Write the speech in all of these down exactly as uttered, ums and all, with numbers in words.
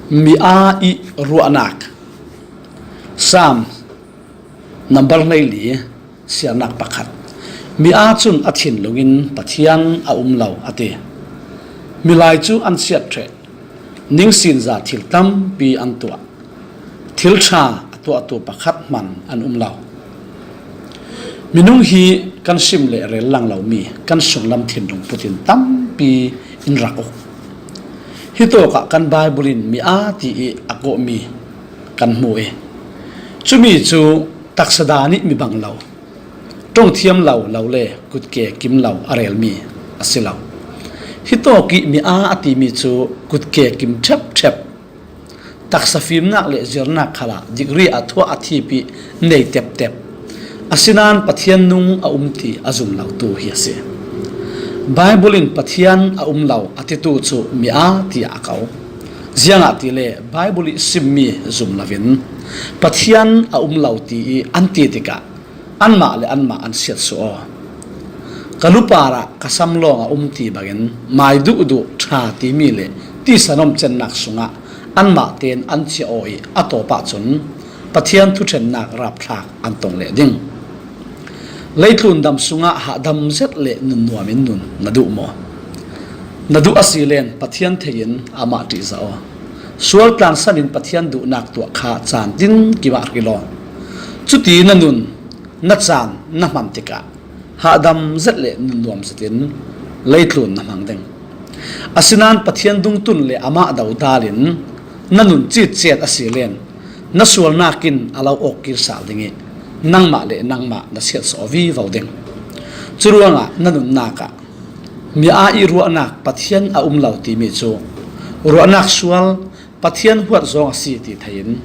Mi aa ih ruahnak. Saam nambar hleili, siarnak pakhat. Mi aa cun a thinlung in Pathian a um lo a ti. Milai cu an siat ṭheh, ningsinza thil tampi an tuah. Thil ṭha a tuahtu pakhat hman an um lo. Minung hi kan sim le rel lang lomi kan sunglam thinlung putin tampi in rak uk. Hitawkah kan Baibal in mi aa ti ih a kawhmi kan hmu i, cumi cu taksa daan ih mi bang lo, ṭongthiam lo, lo le kutke kim lo a relmi a si lo. Hitawk ih mi aa a timi cu kutke kim ṭhepṭhep, taksa fimnak le zirnak khalah degree a thuah a thip ih nei teptep, asinain Pathian nung a um ti a zum lotu hi a si. Baibal in Pathian a um lo a titu cu mi aa tiah a ko. Ziangahtile Baibal ih simmi zum loin Pathian a um lo ti ih an ti tikah anmah le anmah an siatsuah aw. Ka lu parah ka sam lawng a um ti bangin mai duhduh ṭha timi le tisan om cennak sungah anmah tein an ciah aw ih a tawp ahcun Pathian thuṭhennak rapthlak an tong leh ding. Leitlun dam sungah hahdam zet le nunnuam in nun na duh maw? Na duh a si len Pathian thei in amah ṭihzah aw. Sual tlansan in Pathian duhnak tuah kha caan tinkim ah hril aw. Cuti na nun, na caan na hman tikah hahdam zet le nunnuam zetin leitlun na hmang ding. Asinain Pathian dungtun le amah dodal in na nun citciat a si len na sualnak in a lo awk kir sal ding ih nangmah le nangmah na siatsuah vivo ding. Curuangah na nunnak ah mi aa ih ruahnak Pathian a um lo timi cu ruahnak sual, Pathian huat zong a si ti thei in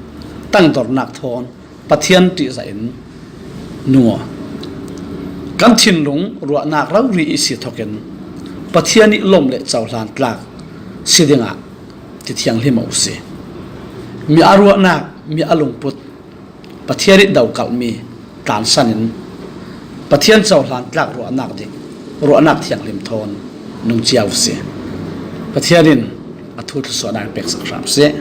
tangdornak thawn Pathian ṭihzah in nung aw. Kan thinlung ruahnak rori ih si thokin Pathian ih lawmh le cohlan tlak si dingah ti thianghlim aw u si. Mi a ruahnak, mi a lungput, Pathian ih dokalhmi tlansan in Pathian cohlan tlak ruahnak ding, ruahnak thianghlim thawn nung cia u si. Pathian in a thu thluasuahnak in peksak hram seh.